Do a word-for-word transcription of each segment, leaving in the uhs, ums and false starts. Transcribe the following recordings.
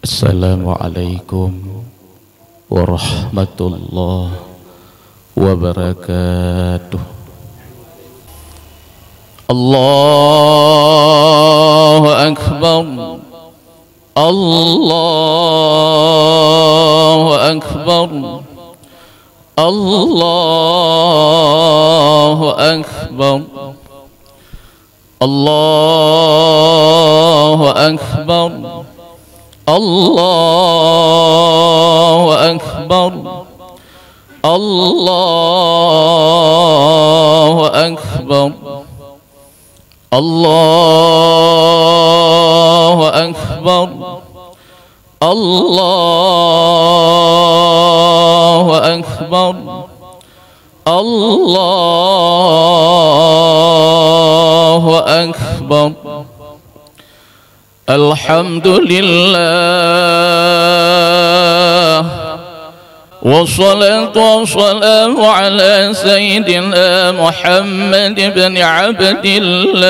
Assalamualaikum warahmatullahi wabarakatuh. Allahu Akbar. Allahu Akbar. Allahu Akbar. Allahu Akbar. Allahu Akbar. Allahu Akbar. Allahu Akbar. Allahu Akbar. Allahu Akbar. Alhamdulillah. Wassalatu wassalamu ala sayyidina Muhammad ibn Abdillah.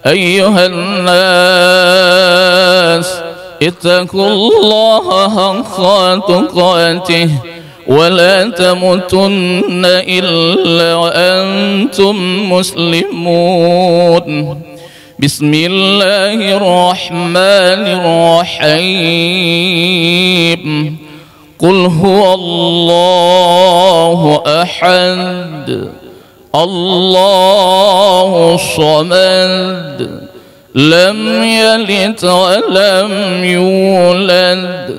Ayyuhan nas, ittaqullaha haqqa tuqatih, wa la tamutunna illa wa antum muslimun. Bismillahirrahmanirrahim. Qul huwallahu ahad. Allahus samad. Lam yalid wa lam yulad.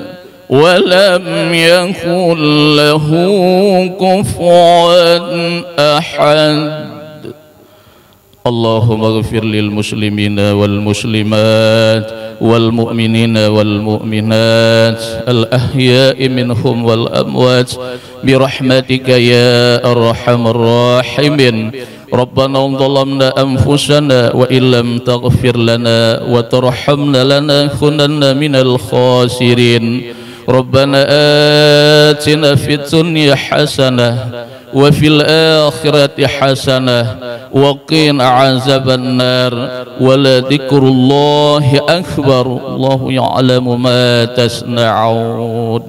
Wa lam yakul lahu kufuwan ahad. Allahumma ighfir lil muslimina wal muslimat, wal mu'minina wal mu'minat, al ahya'i minhum wal amwat, bi rahmatika ya arhamar rahimin. Rabbana zalamna anfusana wa illam taghfir lana wa tarhamna lanakunanna minal khasirin. Rabbana atina fid dunya hasanah wa fil akhirati hasanah wa qina azaban nar. Wa la dzikrullahi akbar. Allahu ya'lamu ma tasna'un.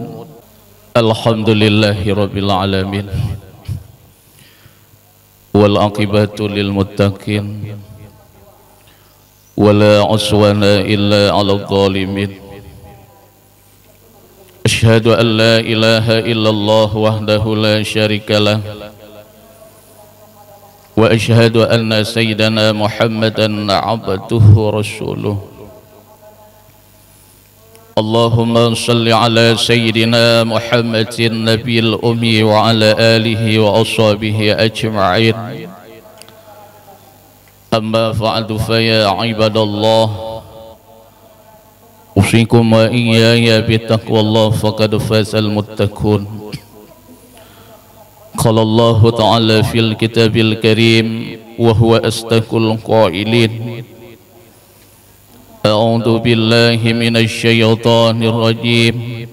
Alhamdulillahi rabbil alamin. Wal aqibatu lil muttaqin. Wa la uswana illa 'alal zalimin. Asyhadu an la ilaha illallah wahdahu la syarikalah. Wa asyhadu anna sayyidana Muhammadan abduhu wa rasuluh. Allahumma shalli ala sayyidina Muhammadin nabiyil ummi wa ala alihi wa ashabihi ajma'in. Amma ba'du, fa ya ibadallah, usikum wa iyaya bi taqwallah, faqad fazal muttaqun. Qala Allahu ta'ala fil kitabil karim wa huwa asdaqul qailin. A'udzu billahi minasy syaithanir rajim.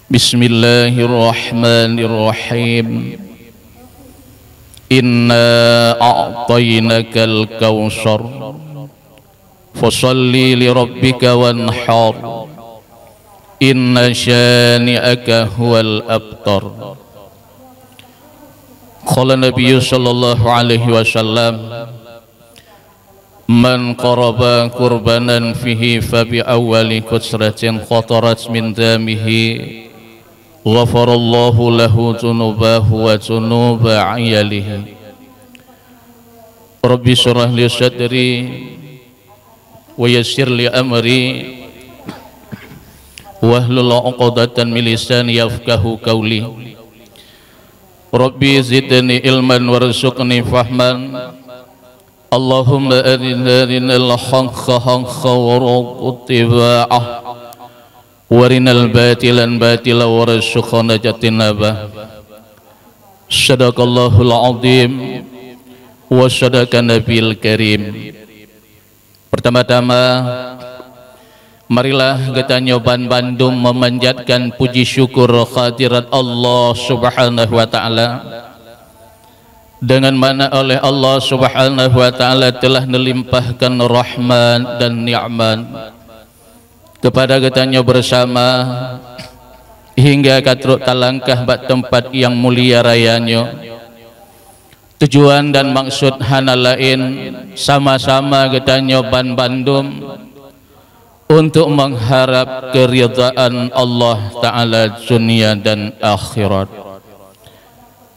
Bismillahirrahmanirrahim. Inna a'tainakal kautsar. Fashalli li rabbika wanhar. Inna syani'aka huwal abtar. Qala Nabiyyu sallallahu alaihi wasallam, "Man qaraba qurbanan fihi fa bi awwali qatratin qatarat min damihi, ghafarallahu lahu dzunubahu wa dzunuba 'iyalihi." Rabbi shrah li sadri wa yassir li amri wahlul 'uqdatan min lisani yafqahu qauli. Rabbi zidni ilman warzuqni fahman. Allahumma arina arinal haqqa haqqa warzuqna ittiba'ah. Warinal batilan batila warzuqna ijtinabah. Sadaqallahul azim wa sadaqa nabiyil karim. Pertama-tama, marilah geutanyoe ban bandum memanjatkan puji syukur kehadirat Allah Subhanahu wa Ta'ala. Dengan mana oleh Allah Subhanahu wa Ta'ala telah melimpahkan rahmat dan nikmat kepada geutanyoe bersama, hingga ka trok talangkah bak teumpat nyang mulia raya nyoe. Tujuan dan maksud hana laén, sama-sama geutanyoe ban bandum untuk mengharap keridhaan Allah Ta'ala dunia dan akhirat.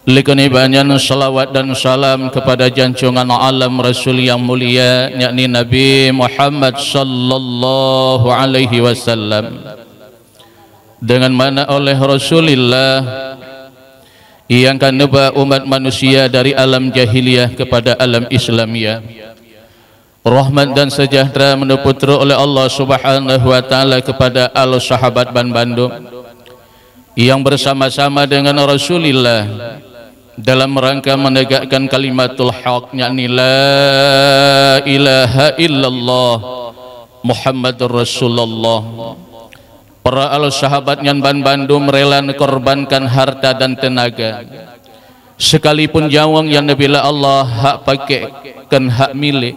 Lé keuneuk banyan salawat dan salam kepada junjungan alam Rasul yang mulia, yakni Nabi Muhammad sallallahu alaihi wasallam. Dengan mana oleh Rasulillah yang ka neuba umat manusia dari alam jahiliyah kepada alam Islamiyah. Rahmat dan sejahtera meuneuputroe oleh Allah Subhanahu wa Ta'ala kepada al sahabat ban bandum yang bersama-sama dengan Rasulillah dalam rangka menegakkan kalimatul haq, yakni la ilaha illallah Muhammadur Rasulullah. Para al sahabat nyan ban bandum rela neukorbankan harta dan teunaga, sekalipun nyawöng nyang neubila Allah hak pakék kon hak milék,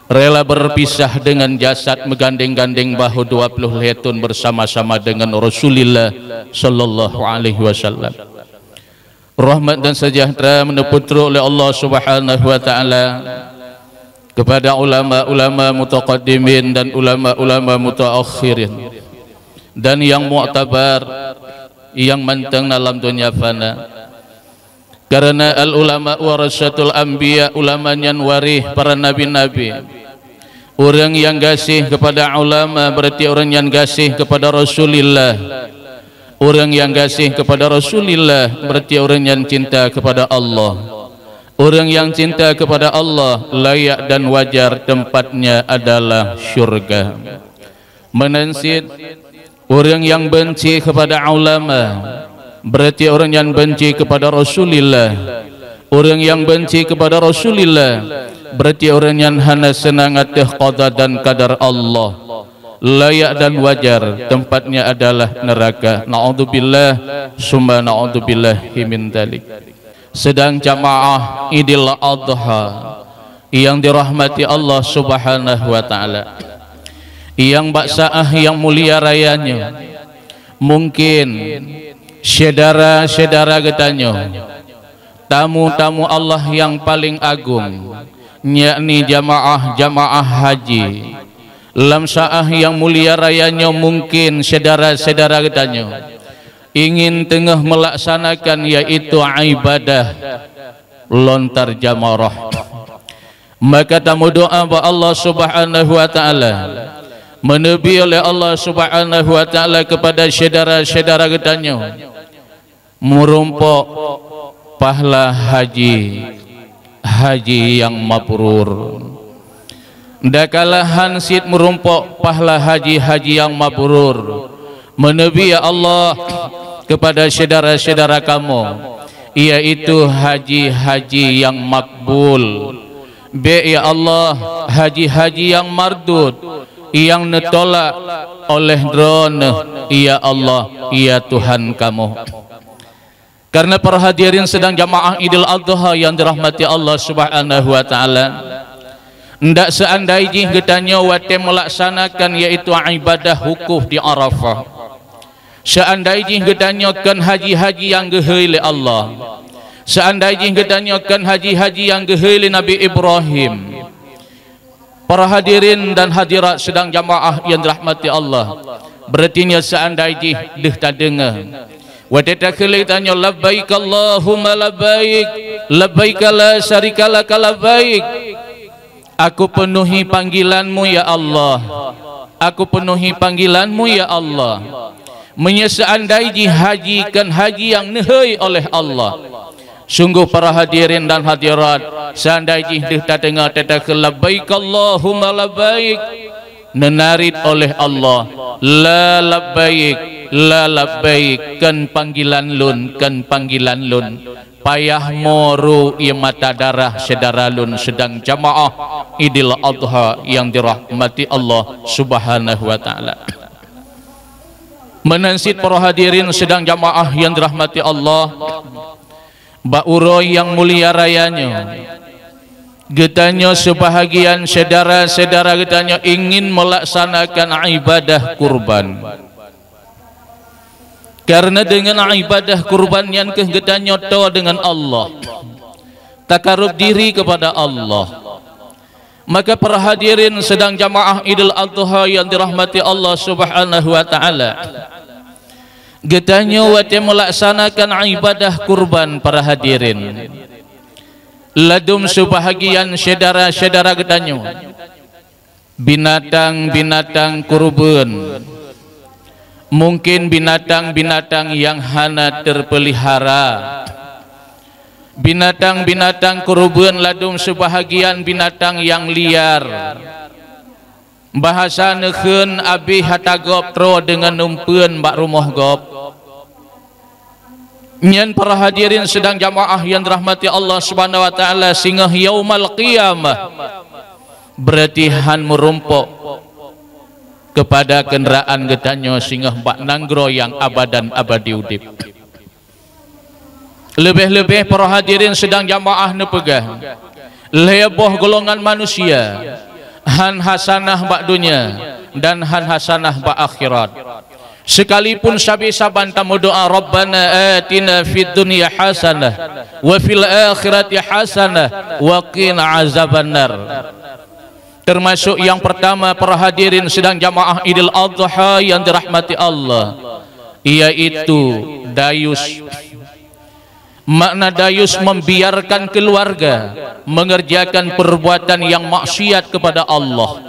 rela berpisah dengan jasad meugandeng-gandeng bahu dua puluh lhée thon bersama-sama dengan Rasulillah sallallahu alaihi wasallam. Rahmat dan sejahtera meuneuputroe oleh Allah Subhanahu wa Ta'ala kepada ulama-ulama mutaqaddimin dan ulama-ulama mutaakhirin, dan yang muktabar, yang mantong dalam dunia fana. Karena al ulama warasatul anbiya, ulama nyan waréh para nabi-nabi. Ureuëng nyang gaséh kepada ulama berarti ureuëng nyan gaséh kepada Rasulillah. Ureuëng nyang gaséh kepada Rasulillah berarti ureuëng nyan cinta kepada Allah. Ureuëng nyang cinta kepada Allah layak dan wajar tempatnya adalah syurga. Meunan cit, ureuëng nyang beunci kepada ulama berarti ureuëng nyan beunci kepada Rasulillah. Ureuëng nyang beunci kepada Rasulillah berarti ureuëng nyan hana seunang ateueh qada dan qadar Allah. Layak dan wajar tempatnya adalah neraka. Naudzubillah, summa naudzubillahi min dzalik. Sedang jamaah Idul Adha yang dirahmati Allah Subhanahu wa Ta'ala, yang bak saah yang mulia raya nyoe, mungkin syedara-syedara geutanyoe, tamu-tamu Allah yang paling agung, yakni jamaah-jamaah haji. Lam saah yang mulia raya nyoe, mungkin syedara-syedara geutanyoe ingin teungoh meulaksanakan, yaitu ibadah lontar jamarah. Maka tameudoá bak Allah Subhanahu wa Ta'ala, meuneubi oleh Allah Subhanahu wa Ta'ala kepada syedara-syedara geutanyoe meurumpok pahla haji, haji nyang mabrur. Dakala han cit meurumpok pahla haji-haji nyang mabrur, meuneubi ya Allah kepada syedara-syedara kamoe, yaitu haji-haji nyang makbul. Bék ya Allah, haji-haji nyang mardud, nyang neutolak oleh Droeneuh, ya Allah, ya Tuhan kamoe. Karena para hadirin sidang jamaah Idul Adha yang dirahmati Allah Subhanahu wa Ta'ala, ndak seandai jih geutanyoe watée meulaksanakan, yaitu ibadah wukuf di Arafah, seandai jih geutanyoe kon haji-haji nyang geuhôi lé Allah, seandai jih geutanyoe kon haji-haji nyang geuhôi lé Nabi Ibrahim, para hadirin dan hadirat sidang jamaah yang dirahmati Allah, berarti nyoe seandai jih deuh tadeungoe, watée takheun lé tanyoe, "Labbaik Allahumma labbaik, labbaik la syarika laka labbaik." Aku penuhi panggilan-Mu, ya Allah. Aku penuhi panggilan-Mu, ya Allah. Meunyoe seandai jih haji kon haji nyang neuhôi oleh Allah, sungguh para hadirin dan hadirat, seandai jih deuh tadeungoe teutakheun, "Labbaik Allahumma labbaik," neunarit oleh Allah, "La labbaik, la labbaik, kon panggilan lôn, kon panggilan lôn." Payah moru ie mata darah syedara lôn sidang jamaah Idul Adha yang dirahmati Allah Subhanahu wa Ta'ala. Meunan cit para hadirin sidang jamaah yang dirahmati Allah, Bak uroe nyang mulia raya nyoe, geutanyoe seubahagian syedara-syedara geutanyoe ingin meulaksanakan ibadah kurban. Karena deungon ibadah kurban nyan kheueh geutanyoe toe deungon Allah, takarub diri kepada Allah. Maka para hadirin sidang jamaah Idul Adha yang dirahmati Allah Subhanahu wa taala, geutanyoe watée meulaksanakan ibadah kurban, para hadirin, ladum seubahagian syedara-syedara geutanyoe, binatang-binatang kurban, mungkin binatang-binatang nyang hana teupeulihara. Binatang-binatang kurban ladum seubahagian binatang nyang liar. Bahasa neukheun abéh ata gob troe deungon numpeuen bak rumoh gob. Nyan para hadirin sidang jamaah yang dirahmati Allah Subhanahu wa taala, singoh yaumal qiyamah, berarti han meurumpok kepada kenderaan geutanyoe singoh bak nanggroe nyang abadan abadi udeb. Leubeh-leubeh para hadirin sidang jamaah neupeugah, lhée boh golongan manusia han hasanah bak donya dan han hasanah bak akhirat. Sekalipun sabe saban tameudoa, "Rabbana atina fid dunya hasanah wa fil akhirati hasanah wa qina azabannar." Termasuk yang pertama, para hadirin sidang jamaah Idul Adha yang dirahmati Allah, yaitu dayus. Makna dayus, membiarkan keluarga mengerjakan perbuatan yang maksiat kepada Allah.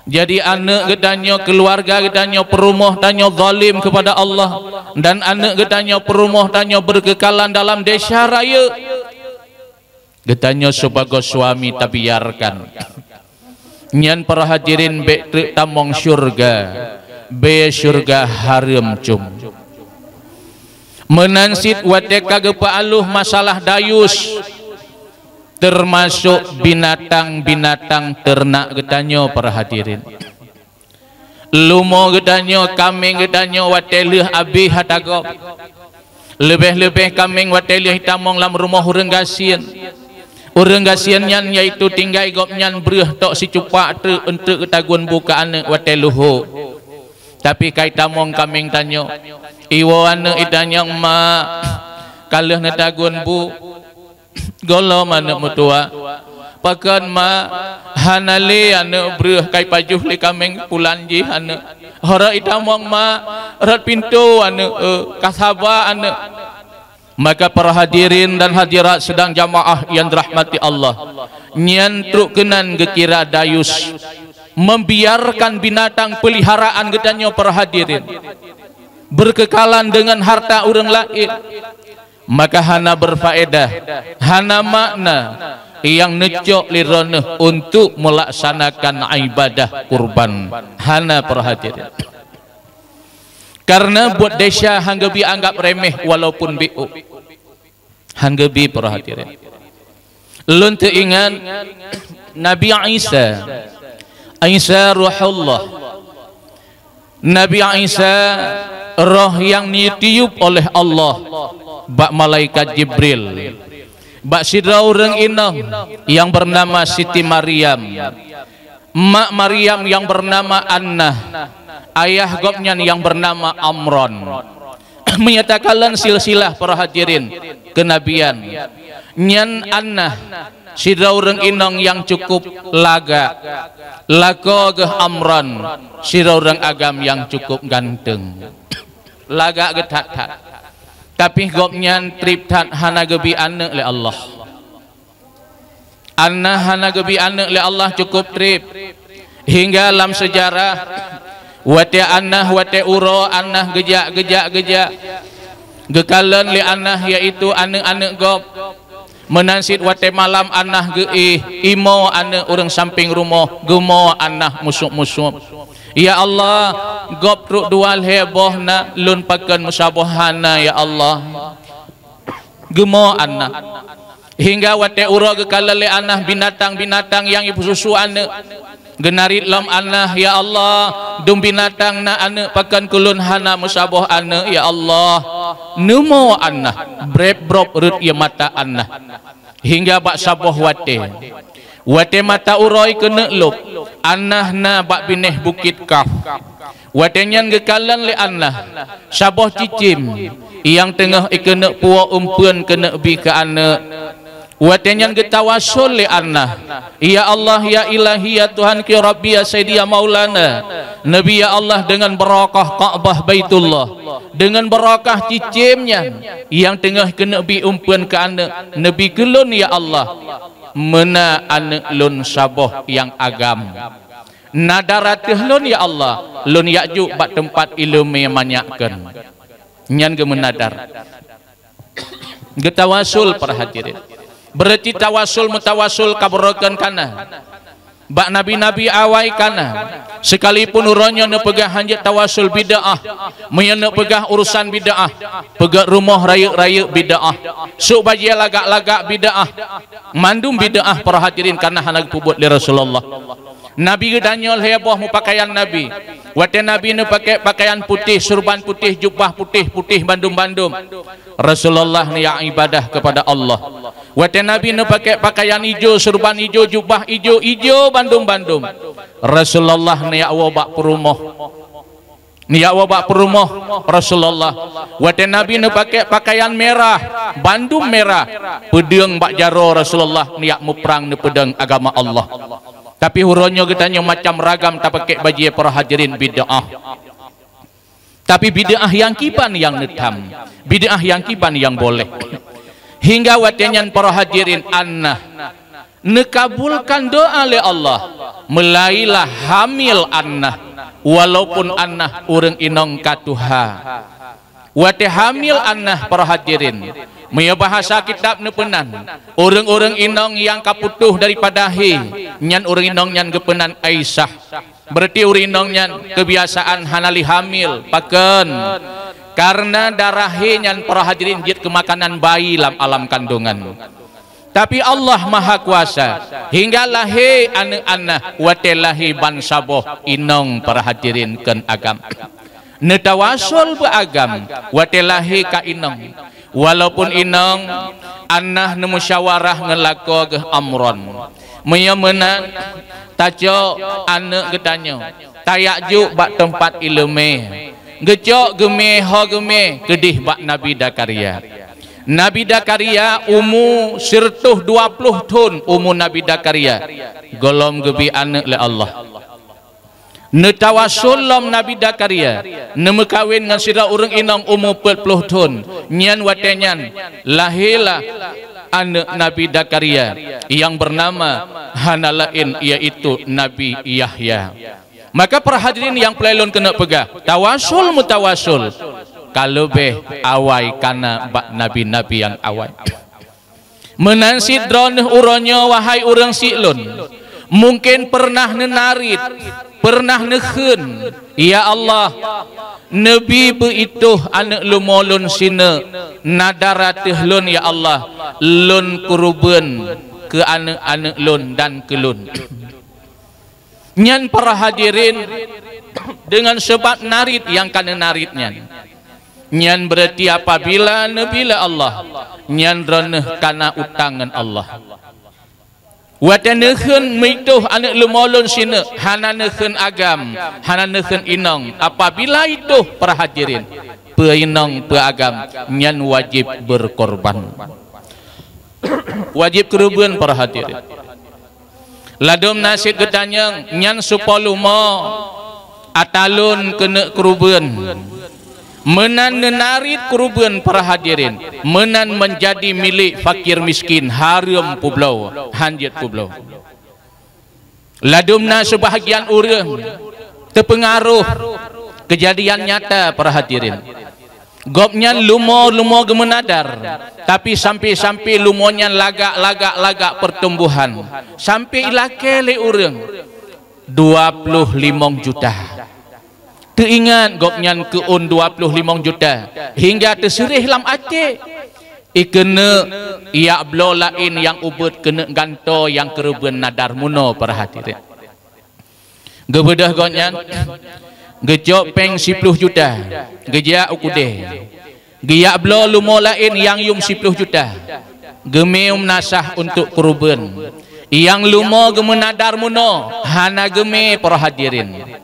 Jadi, aneuk geutanyoe, keluarga geutanyoe, peurumoh tanyoe zalim kepada Allah, dan aneuk geutanyoe, peurumoh tanyoe berkekalan dalam desya rayeuk. Geutanyoe sibagoe suami tabiarkan. Nyan para hadirin bék treuk tamong syeuruga, bék syeuruga hareuem com. Meunan cit watée ka geupeualoh masalah dayus, termasuk binatang-binatang teurenak geutanyoe para hadirin. Lumo geutanyoe, kaméng geutanyoe watée lheueh abéh ata gob. Leubeh-leubeh kaméng watée lheueh tamong lam rumoh ureuëng gasien. Ureuëng gasien nyan yaitu tinggai gobnyan breueh tok sicupak treuk eunteuk geutagun bu keu aneuk watée luho. Tapi kai tamong kaméng tanyoe, iwoe aneuk itanyong, "Ma, ka lheueh neutagun bu?" "Gohlom aneuk meutuwah." "Pakon ma?" "Hana lé aneuk, breueh kai pajoh lé kaméng pulan jih aneuk." "Ho rot itamong ma?" "Rot pintoe aneuk, eh, ka saba aneuk." Maka para hadirin dan hadirat sidang jamaah yang dirahmati Allah, nyan trok keunan geukira dayus, membiarkan binatang peliharaan geutanyoe para hadirin berkekalan dengan harta ureuëng laén. Maka hana berfaedah, hana makna nyang neucok lé droeneueh untuk meulaksanakan ibadah kurban. Hana, para hadirin. Karena buet desya han geubi anggap remeh walaupun biôh. Han geubi, para hadirin. Lôn teuingat Nabi Isa. Isa Ruhullah. Nabi Isa roh nyang neutiup oleh Allah bak malaikat Jibril, bak sidroe ureuëng inong nyang bernama Siti Maryam. Mak Maryam nyang bernama Annah, ayah gobnyan nyang bernama Amron. Meunyo takalon silsilah, para hadirin, keunabian, nyan Annah sidroe ureuëng inong nyang cukup lagak, lakoe geuh Amron sidroe ureuëng agam nyang cukup ganteng. Lagak geuh that-that. Tapi gobnyan treb that hana geubi aneuk lé Allah. Annah hana geubi aneuk lé Allah, cukup treb. Hingga lam seujarah, watée Annah, watée uroe Annah geujak, geujak, geujak, geukalon lé Annah, yaitu aneuk-aneuk gob. Meunan cit watée malam Annah geuéh, imoe aneuk ureuëng sampéng rumoh, geumoe Annah musôb-musôb. Ya Allah, gob trok dua lhée boh na, lôn pakon meusaboh hana, ya Allah. Geumoe Annah. Hingga watée uroe geukalon lé Annah binatang-binatang nyang jipeususu aneuk. Geunarit lom Annah, "Ya Allah, dum binatang na aneuk, pakon keu lôn hana meusaboh aneuk, ya Allah." neumo Anah, breb-brob rhot ie mata Anah. Hingga bak saboh watée, watée mata uroe keuneuk lôb, Anah na bak binéh Bukét Kaf. Watée nyan geukalon lé Anah saboh cicém nyang teungoh ikeuneuk puwoe eumpeuen keuneuk bi keu aneuëk. Watée nyan geutawassul lé Anah, "Ya Allah, ya Ilahi, ya Tuhanku, ya Rabbi, ya Sayyidi, ya Maulana, Nabi, ya Allah, deungon barokah Ka'bah Baitullah, deungon barokah cicém nyan nyang teungoh keuneuk bi eumpeuen keu aneuëk, neubi keu lôn, ya Allah, meunan aneuëk lôn saboh nyang agam. Na dara teuh lôn, ya Allah, lôn jak jok bak teumpat iéleumé manyak kon." Nyan geumeunadar. Geutawassul, para hadirin. Beureuti tawassul meutawassul ka beureukan kana. Bak nabi-nabi awai kana. Sekalipun uroe nyoe neupeugah hanjeuet tawassul bid'ah, meunyoe neupeugah urusan bid'ah, peugét rumoh rayeuk-rayeuk bid'ah, sôk bajée lagak-lagak bid'ah, mandum bid'ah, para hadirin, kana hana geupeubuet lé Rasulullah. Nabi geutanyoe lhée boh meupakaian Nabi. Watée Nabi neupakée pakaian putéh, surban putéh, jubah putéh, putéh bandum-bandum, Rasulullah neujak ibadah keupada Allah. Watée Nabi neupakée pakaian ijo, surban ijo, jubah ijo, ijo bandum-bandum, Rasulullah neujak woe bak peurumoh. Neujak woe bak peurumoh Rasulullah. Watée Nabi neupakée pakaian mirah, bandum mirah, peudeueng bak jaroe Rasulullah neujak muprang neupeudeueng agama Allah. Tapi uroe nyoe geutanyoe macam ragam tapakée bajée, para hadirin, bid'ah. Tapi bid'ah nyang kiban nyang neutham, bid'ah nyang kiban nyang boleh. Hingga watée nyan, para hadirin, Anah neukabulkan doá lé Allah, meulahé lah hamil Anah, walaupun Anah ureuëng inong ka tuha. Watée hamil Anah, para hadirin, meunyoe bahasa kitab neupeunan, ureuëng-ureuëng inong nyang ka putôh daripada hé, nyan ureuëng inong nyan geupeunan Aisyah. Beureuti ureuëng inong nyan keubiasaan hana lé hamil. Pakon? Kareuna darah hé nyan, para hadirin, jeuet keu makanan bayi lam alam kandongan. Tapi Allah Maha Kuasa, hingga lahé aneuëk Anah watée lahé ban saboh inong, para hadirin, kon agam. Neutawassul beuagam watée lahé ka inong. Walaupun inong, Anah neumusyawarah ngon lakoe geuh Amron. Meunyoe meunan, tacok aneuëk geutanyoe, tajak jok bak teumpat iéleumé. Geucok geumé ho geumé keudeh bak Nabi Zakaria. Nabi Zakaria umu sireutôh dua ploh thon umu Nabi Zakaria, gohlom geubi aneuëk lé Allah. Neutawassul lom Nabi Zakaria, neumeukawen ngon sidroe ureuëng inong umu peuet ploh thon. Nyan watée nyan lahé lah aneuëk Nabi Zakaria nyang beunama hana laén, yaitu Nabi Yahya. Maka, para hadirin nyang peureulée lôn keuneuk peugah, tawassul meutawassul ka leubeh awai kana bak nabi-nabi nyang awai. Meunan cit droeneuh uroe nyoe, wahai ureuëng syiek lôn, mungken peureunah neunarit, peureunah neukheun, "Ya Allah, neubi beu itôh aneuëk leumo lôn sineuk, na dara teuh lôn, ya Allah, lôn keureubeuen keu aneuëk-aneuëk lôn dan keu lôn." Nyan, para hadirin, deungon sabab narit nyang ka neunarit nyan. Nyan beureuti apabila neubi lé Allah, nyan droeneuh kana utang ngon Allah. Watée neukheun meuitôh aneuëk leumo lôn sineuk, hana neukheun agam, hana neukheun inong, apabila itôh, para hadirin, peue inong peue agam, nyan wajéb beukorban. Wajéb keureubeuen, para hadirin. Ladôm na cit geutanyong, nyan soe po leumo ata lôn keuneuk keureubeuen. Meunan neunarit keureubeuen, para hadirin, meunan meunjadi milék fakir miskin, hareuem peubloe, hanjeuet peubloe. Ladôm na seubahagian ureuëng teupeungaroh keujadian nyata, para hadirin. Gobnyan leumo-leumo geumeunadar, tapi sampai-sampai leumo nyan lagak-lagak-lagak peutumbohan, sampai ilakée lé ureuëng dua ploh limong juta. Teuingat gobnyan keu ôn dua ploh limong juta, hingga teuseureh lam até, ikeuneuk jak bloe laén nyang ubeuet keuneuk gantoe nyang keureubeuen nadar meunoe, para hadirin. Geubeudôh gobnyan, geucok péng siploh juta, geujak u keudée. Geujak bloe leumo laén nyang yum siploh juta, geumé u meunasah untuk keureubeuen. Nyang leumo geumeunadar meunoe, hana geumé, para hadirin.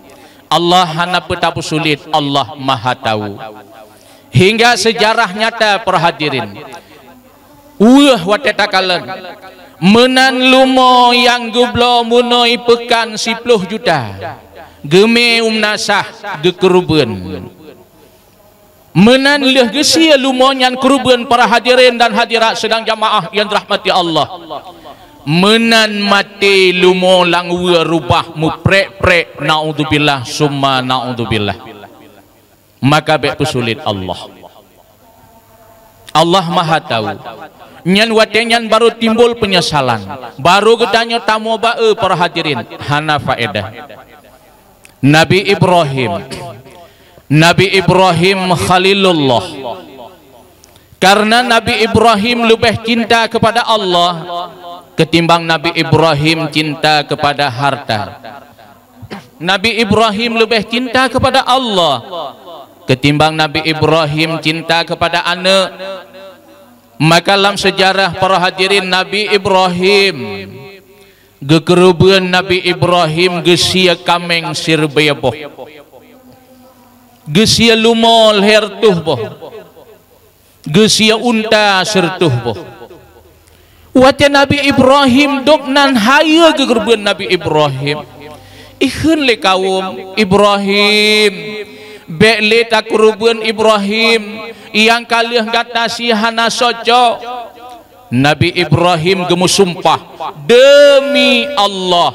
Allah hana peutapeusulet, Allah Maha Tahu. Hingga seujarah nyata, para hadirin. Weueh watée takalon, meunan leumo nyang geubloe meunoe peukan siploh juta, geumé u meunasah geukeureubeuen. Meunan lheueh geusie leumo nyan keureubeuen, para hadirin dan hadirat sidang jamaah nyang dirahmati Allah. Meunan maté leumo lam weue rubah meuprek-prek, naudzubillah summa naudzubillah. Maka bék peusulet Allah. Allah Maha Tahu. Nyan watée nyan barô timbul peunyesalan. Barô geutanyoe tamoe ba-e, para hadirin, hana faedah. Nabi Ibrahim, Nabi Ibrahim Khalilullah. Karena Nabi Ibrahim leubeh cinta kepada Allah ketimbang Nabi Ibrahim cinta kepada harta. Nabi Ibrahim leubeh cinta kepada Allah ketimbang Nabi Ibrahim cinta kepada aneuk. Maka lam seujarah, para hadirin, Nabi Ibrahim, geukeureubeuen Nabi Ibrahim geusie kaméng sireubée boh, geusie leumo lhèe reutôh boh, geusie unta sireutôh boh. Watée Nabi Ibrahim dub nan hayeue geukeureubeuen Nabi Ibrahim, ikheun lé kawöm, "Ibrahim, bék lé takeureubeuen Ibrahim, nyang ka lheueh gata sie hana cocok." Nabi Ibrahim geumeusumpah, "Deumi Allah,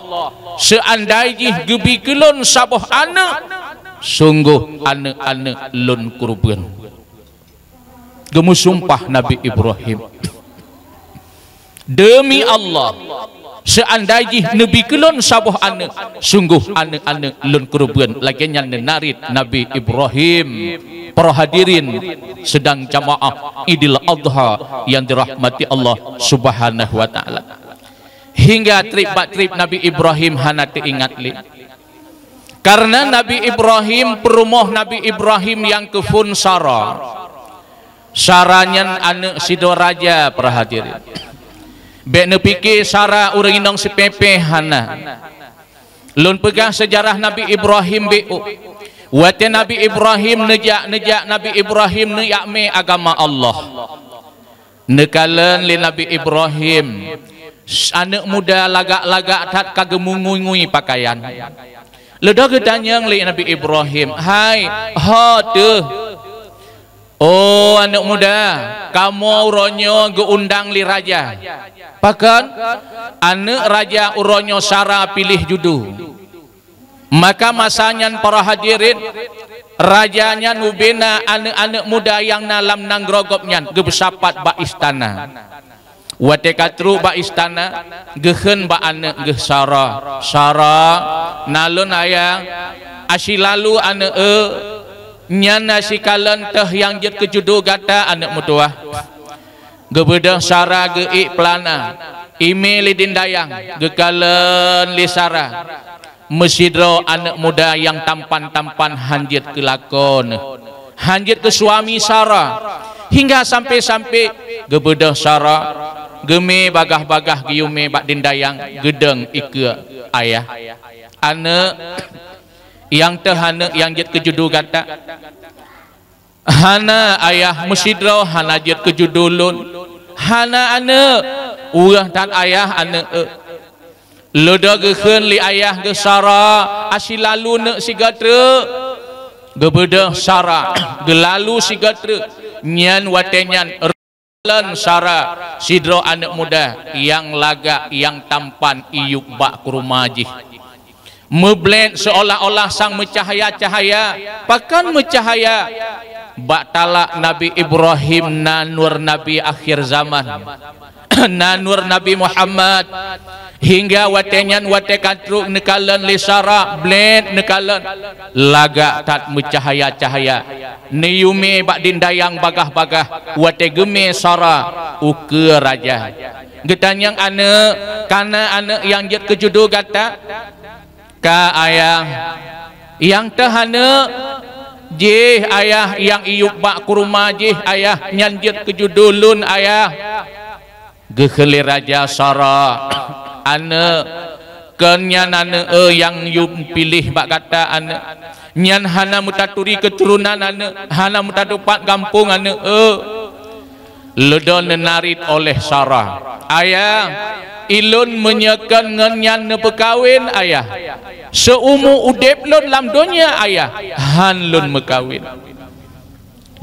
seuandai jih geubi keu lôn saboh aneuk, sunggoh aneuk-aneuk lôn keureubeuen." Geumeusumpah Nabi Ibrahim, "Deumi Allah, seuandai jih neubi keu lôn saboh aneuk, sunggoh aneuk-aneuk lôn keureubeuen." Lagée nyan neunarit Nabi Ibrahim. Para hadirin sidang jamaah Idul Adha nyang dirahmati Allah Subhanahu wa Taala. Hingga treb bak treb Nabi Ibrahim hana teuingat lé. Karena Nabi Ibrahim, peurumoh Nabi Ibrahim nyang keuphon Sara. Sara nyan aneuk sidroe raja, para hadirin. Bék neupike Sara ureuëng inong sipée-pée, hana. Lôn peugah seujarah Nabi Ibrahim bék. Watée Nabi Ibrahim neujak, neujak Nabi Ibrahim neujak mé agama Allah. Neukalon lé Nabi Ibrahim, s-, aneuk muda lagak-lagak that ka geumungui-ngui pakaian. Leudoh geutanyong lé Nabi Ibrahim, "Hai, ho teuh?" "Oh, aneuk muda, kamoe uroe nyoe geuundang lé raja." "Pakon?" "Aneuk raja uroe nyoe Sara piléh judo." Maka masa nyan, para hadirin, raja nyan ubena aneuk-aneuk muda nyang na lam nanggroe gobnyan geupeusapat bak istana. Watée ka trok bak istana, geukheun bak aneuk geuh Sara, "Sara, na lôn ayah, aci lalu aneuk eu, nyan na sikalon teuh nyang jeuet keu judo gata, aneuk meutuwah." Geubeudôh Sara geuék peulana, imé lé dindayang, geukalon lé Sara. Meusidroe aneuk muda nyang tampan-tampan hán jeuet keu lakoe neuh, hán jeuet keu suami Sara, hingga sampai-sampai geubeudôh Sara, geumé bagaih-bagaih geuyue mé bak dindayang, geudong ikeue ayah. "Aneuk, nyang teuh aneuk nyang jeuet keu judo gata." "Hana ayah, meusidroe hana jeuet keu judo lôn." "Hana aneuk, weueh that ayah aneuk eu." Leudoh geukheun lé ayah geuh Sara, "Aci lalu neuk sigoe treuk." Geubeudôh Sara, geulalu sigoe treuk. Nyan watée nyan lôn Sara sidroe aneuk muda nyang lagak nyang tampan iyup bak keurumoh jih. Meublét seolah-olah sang meucahya-cahya. Pakon meucahya? Bak talak Nabi Ibrahim na nur Nabi akhir zaman. Na nur Nabi Muhammad. Hingga watée nyan, watée ka trok neukalon lé Sara, blét neukalon, lagak that meucahya-cahya. Neuyue mé bak dindayang bagaih-bagaih, watée geumé Sara ukeue raja. Geutanyong aneuk, "Kana aneuk nyang jeuet keu judo gata?" "Ka ayah." "Nyang teuh aneuk?" Jih ayah nyang iyup bak kurma jih ayah, nyan jeuet keu judô lôn ayah. Geukheun lé raja, Sara, aneuk, kon nyan aneuk, eh, nyang yum piléh bak gata aneuk. Nyan hana meutaturi keuturonan aneuk, hana meutatupat gampông aneuk, eh. Leudon neunarit oleh Sara, "Ayah, ilôn meunyoe kon ngon nyan neupeukawen, ayah, seuumu udeb lôn lam donya, ayah, han lôn meukawen."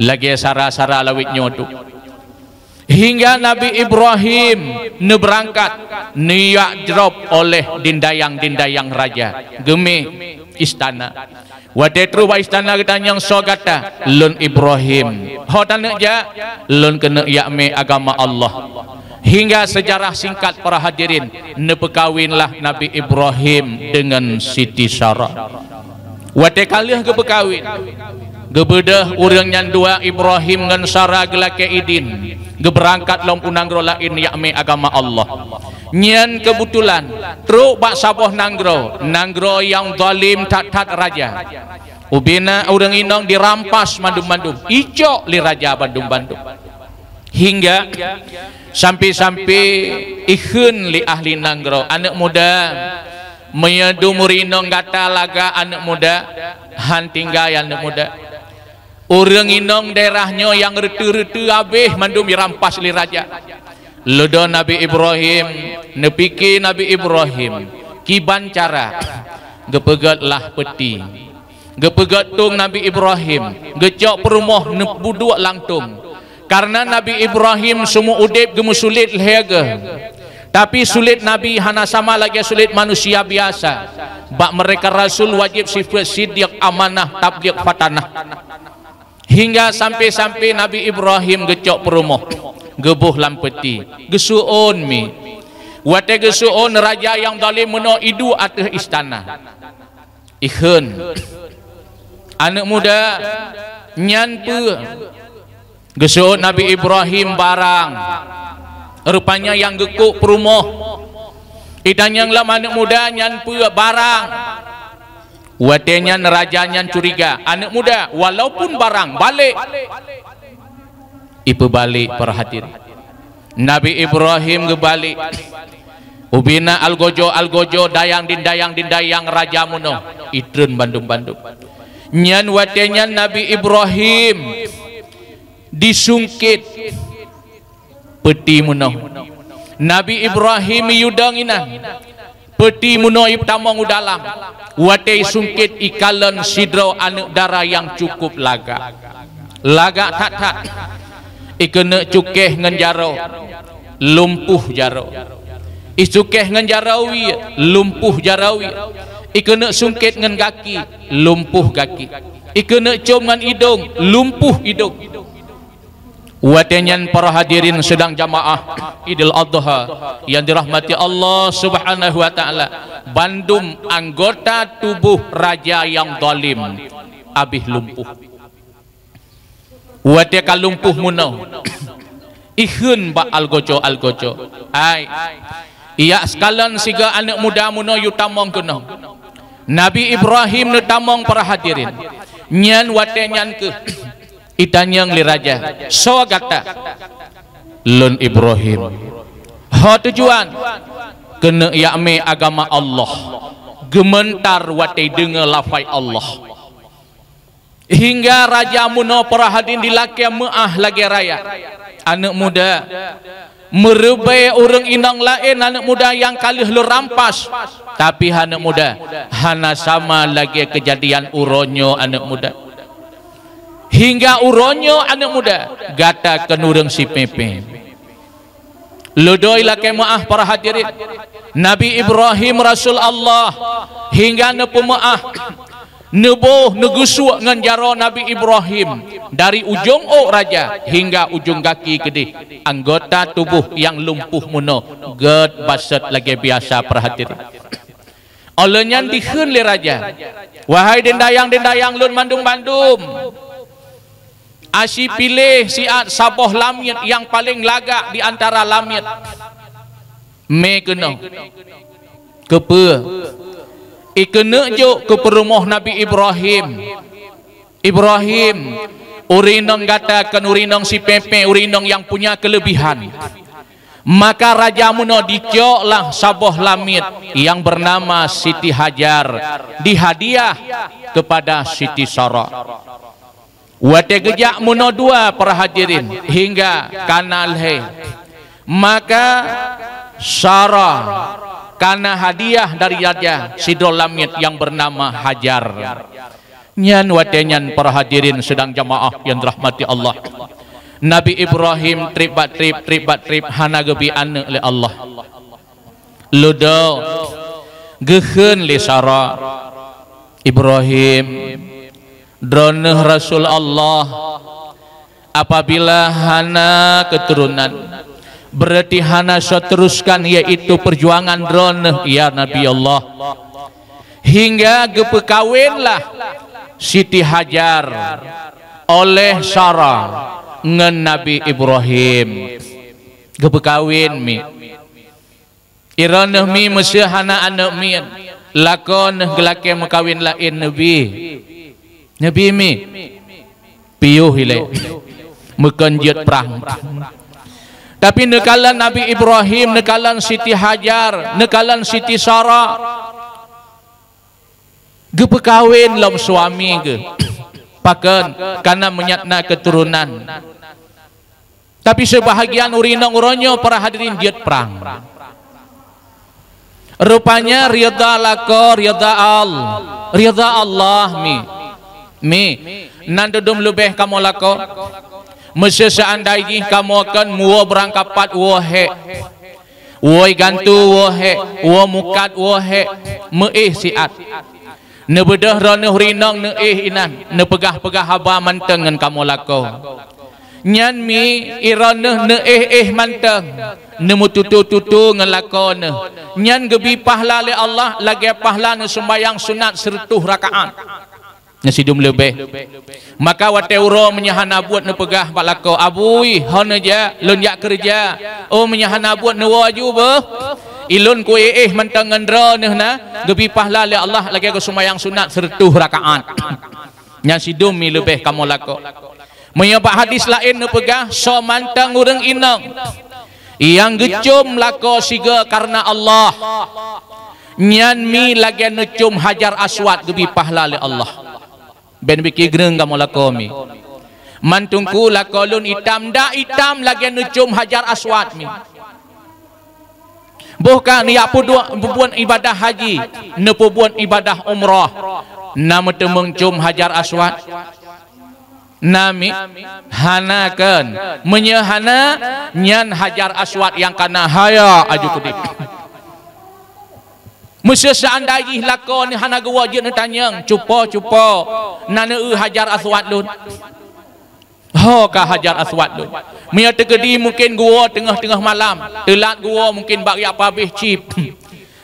Lagée sara-sara lawét nyoe tu. Hingga Nabi Ibrahim neubeurangkat, neujak jrob oleh dindayang-dindayang raja, geumé istana. Watée troh bak istana geutanyong, "Soe gata?" "Lôn Ibrahim." "Ho taneuk jak?" "Lôn keuneuk jak mé agama Allah." Hingga seujarah singkat, para hadirin, neupeukawenlah Nabi Ibrahim deungon Siti Sara. Watée ka lheueh geupeukawen, geubeudôh ureuëng nyan dua, Ibrahim ngon Sara, geulakée idin geubeurangkat lom u nanggroe laén jak mé agama Allah. Nyan keubeutôlan trok bak saboh nanggroe, nanggroe nyang zalim that-that raja. Ubena ureuëng inong dirampas mandum-mandum, icok lé raja bandum-bandum. Hingga sampai-sampai ikheun lé ahli nanggroe, "Aneuk muda, meunyoe dum ureuëng inong gata lagak aneuk muda, han tinggai aneuk muda. Ureuëng inong daerah nyoe nyang reuteu-reuteu habéh mandum jirampas lé raja." Leudon Nabi Ibrahim, neupike Nabi Ibrahim, kiban cara, geupeugét lah peuti. Geupeugét tông Nabi Ibrahim, geucok peurumoh neupeuduek lam tông. Kareuna Nabi Ibrahim seumeu udeb geumeusulet lhée geuh. Tapi sulet Nabi hana sama lagée sulet manusia biasa. Bak meureka rasul wajéb sifeuet siddiq, amanah, tabligh, fatanah. Hingga sampai-sampai Nabi Ibrahim geucok peurumoh, geuboh lam peuti, geusuôn mi. Watée geusuôn, raja nyang zalim meunoe iduek ateueh istana. Ikheun, "Aneuk muda, nyan peue?" Geusuôn Nabi Ibrahim, "Barang." Rupanya nyang geukok peurumoh. Itanyong lom, "Aneuk muda, nyan peue?" "Barang." Watée nyan raja nyan curiga, "Aneuk muda, walaupun barang, balek." Ipeubalek, para hadirin. Nabi Ibrahim geubalek. Ubena algojo-algojo, dayang-dindayang-dindayang raja meunoe, itreun bandum-bandum. Nyan watée nyan Nabi Ibrahim disungkét peuti meunoe. Nabi Ibrahim iyue dong inan. Peuti meunoe itamong u dalam. Watée isungkét, ikalon sidroe aneuk dara nyang cukup lagak. Lagak that-that. Ikeuneuk cukéh ngon jaroe, lumpuh jaroe. Icukéh ngon jaroe wie, lumpuh jaroe wie. Ikeuneuk sungkét ngon gaki, lumpuh gaki. Ikeuneuk com ngon idong, lumpuh idong. Watée nyan, para hadirin sidang jamaah Idul Adha yang dirahmati Allah Subhanahu wa Taala, bandum anggota tuboh raja nyang zalim habéh lumpuh. Watée ka lumpuh meunoe, ikheun bak algojo-algojo, "Hai, ijak sikalon sigoe aneuk muda meunoe yue tamong keunoe." Nabi Ibrahim neutamong, para hadirin. Nyan watée nyan kheueh itanyong lé raja, "Soe gata?" "Lôn Ibrahim." "Ho tujuan?" "Keuneuk jak mé agama Allah." Geumeuntar watée deungoe lafai Allah. Hingga raja meunoe, para hadirin, dilakée meuáh lagée rakyat. Aneuk muda, meureubai ureuëng inong laén aneuk muda nyang ka lheueh lôn rampas, tapi aneuk muda, hana sama lagée keujadian uroe nyoe aneuk muda. Hingga uroe nyoe aneuk muda, gata kon ureuëng sipéng-péng. Leudoi lakée meuáh, para hadirin. Nabi Ibrahim rasul Allah hingga neupeumeuáh, neuboh, neugeusuek ngon jaroe Nabi Ibrahim dari ujong ôk raja hingga ujong gaki keudeh, anggota tuboh nyang lumpuh meunoe gét basot lagée biasa, para hadirin. Óh lheueh nyan dikheun lé raja, "Wahai deundayang-deundayang lôn mandum-mandum, aci piléh siat saboh lamiet nyang paleng lagak di antara lamiet, mé keunoe." "Keupeue?" "Ikeuneuk jok keu peurumoh Nabi Ibrahim, Ibrahim, ureueng inong gata kon ureueng inong sipepé, ureueng inong nyang punya keulebihan. Maka raja meunoe dicoklah saboh lamiet nyang beunama Siti Hajar dihadiah keupada Siti Sara. Watée geujak meunoe dua para hadirin hingga kana lhée, maka Sara kana hadiah dari raja sidroe lamiet nyang beunama Hajar. Nyan watée nyan para hadirin sidang jamaah nyang dirahmati Allah, Nabi Ibrahim treb bak treb, treb bak treb hana geubri aneuëk lé Allah. Ludo, geukheun lé Sara, "Ibrahim, droeneueh rasul Allah, apabila hana keuturonan, beurati hana soe teruskan, yaitu peujuangan droeneueh, ya Nabi Allah." Hingga geupeukawinlah Siti Hajar oleh Sara ngon Nabi Ibrahim. Geupeukawin mi. Droeneueh mi meusé hana aneuëk miet, lakoe neueh geulakée meukawin laén neubi. Neubi mi. Piôh ilée. Meukon jeuet prang. Tapi neukalon Nabi Ibrahim, neukalon Siti Hajar, neukalon Siti Sara. Geupeukawin lom suami geuh. Pakon, kana meunyo na keuturonan. Tapi seubahagian ureuëng inong uroe nyoe para hadirin jeuet prang. Rupanya ridha lakoe, ridha Al-, ridha Allah mi. Mi, nan dudum leubeh kamoe lakoe. Meusé seuandai jih kamoe kon muwoe beurangkapat woe hék. Woe gantu woe hék, woe mukat woe hék, meuéh siat. Neubeudôh droeneueh rinong neuéh inan, neupeugah-peugah haba mantong ngon kamoe lakoe. Nyan mi droeneueh neuéh-éh mantong, neumeututoe-tutoe ngon lakoe neueh. Nyan geubi pahla lé Allah lagée pahla neusumbayang sunat sireutôh rakaat. Nyan sidum leubeh. Maka watée uroe meunyo hana buet neupeugah bak lakoe, "Abui, ho neujak, lôn jak keureuja." Oh, meunyo hana buet neuwoe aju beuh. Ilôn kuéh-éh mantong ngon droeneueh na, geubi pahla lé Allah lagée geusumbayang sunat sireutôh rakaat. Nyan sidum mi leubeh kamoe lakoe. Meunyo bak hadis laén neupeugah, soe mantong ureuëng inong nyang geucom lakoe sigoe kareuna Allah, nyan mi lagée neucom Hajar Aswad geubi pahla lé Allah. Ben biki greueng kamoe lakoe mi. Man teungku lakoe lôn itam, dak itam lagée neucom Hajar Aswad mi. Boh ka neujak peuduek peubuet ibadah haji, neupeubuet ibadah umrah, na meuteumeung com Hajar Aswad? Na mi? Hana kon. Meunyo hana, nyan Hajar Aswad nyang kana haya aju keudeh. Meusé seuandai jih lakoe neuh hana geuwoe jeuet neutanyong, "Cupo, cupo, na neueu Hajar Aswad lôn?" Ho ka Hajar Aswad lôn. Meunyo teukeudi mungken geuwoe teungoh-teungoh malam, teulat geuwoe mungken bak jak pabéh cit.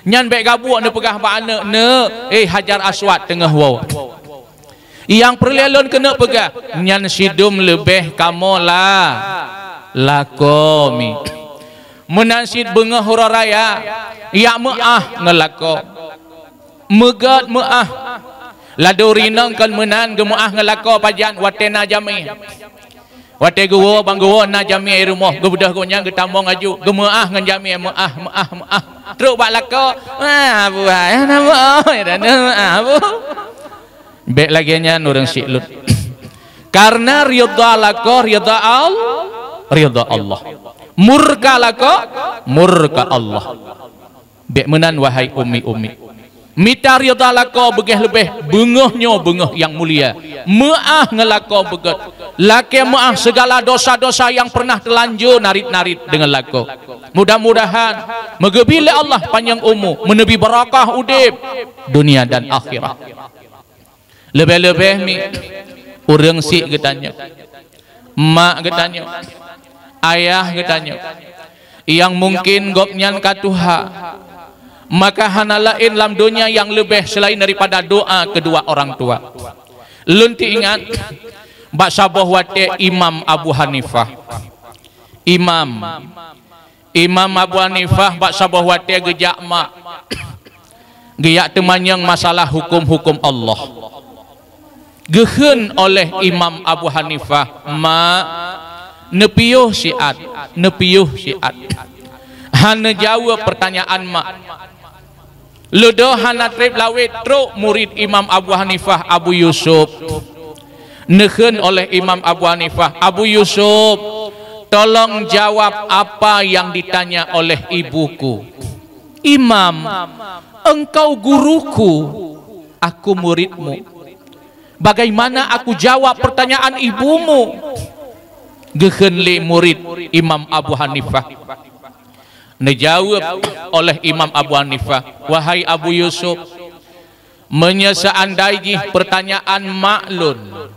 Nyan bék gabuek neupeugah bak aneuëk, "Neuk, éh, Hajar Aswad teungoh woe." Nyang peureulée lôn keuneuk peugah, nyan sidum leubeh kamoe la-, lakoe mi. Meunan cit beungoh uroe raya, jak meuáh ngon lakoe. Meugét meuáh. Ladôm rinong kon meunan geumeuáh ngon lakoe pajan watée na jamé. Watée geuwoe bang geuwoe na jamé rumoh, geubeudôh gobnyan geutamong aju, geumeuáh ngon jamé, meuáh, meuáh, meuáh. Trok bak lakoe, "Ah, buai, na meuáh, dah na meuáh, bu." Bék lagée nyan ureuëng siklot. Kareuna ridha lakoe, ridha Al-, ridha Allah. Murka lakoe, murka Allah. Bék meunan, wahai ummi-ummi. Mita ridha lakoe beugéh leubeh, beungoh nyoe beungoh nyang mulia. Meuáh ngon lakoe beugét. Lakée meuáh sigala dosa-dosa nyang peureunah teulanjô narit-narit deungon lakoe. Mudah-mudahan meugeubi lé Allah panyang umu, meuneubi barakah udeb dunia dan akhirat. Leubeh-leubeh mi ureuëng syiek geutanyoe, mak geutanyoe, ayah geutanyoe, nyang mungken gobnyan ka tuha, maka hana laén lam donya nyang leubeh seulaén daripada doa keudua orang tua. Lôn teuingat bak saboh watée Imam Abu Hanifah, Imam Imam Abu Hanifah bak saboh watée geujak mak, geujak teumanyong masalah huköm-huköm Allah. Geukheun oleh Imam Abu Hanifah, "Mak, neupiôh siat, neupiôh siat." Hana jaweueb peurtanyaan mak. Leudoh hana treb lawét, trok murit Imam Abu Hanifah, Abu Yusuf. Neukheun oleh Imam Abu Hanifah, "Abu Yusuf, tolong jawab apa yang ditanya oleh ibuku." "Imam, engkau guruku, aku muridmu. Bagaimana aku jawab pertanyaan ibumu?" Geukheun lé murit Imam Abu Hanifah. Neujaweueb oleh Imam Abu Hanifah, "Wahai Abu Yusuf, meunyoe seuandai jih peurtanyaan mak lôn,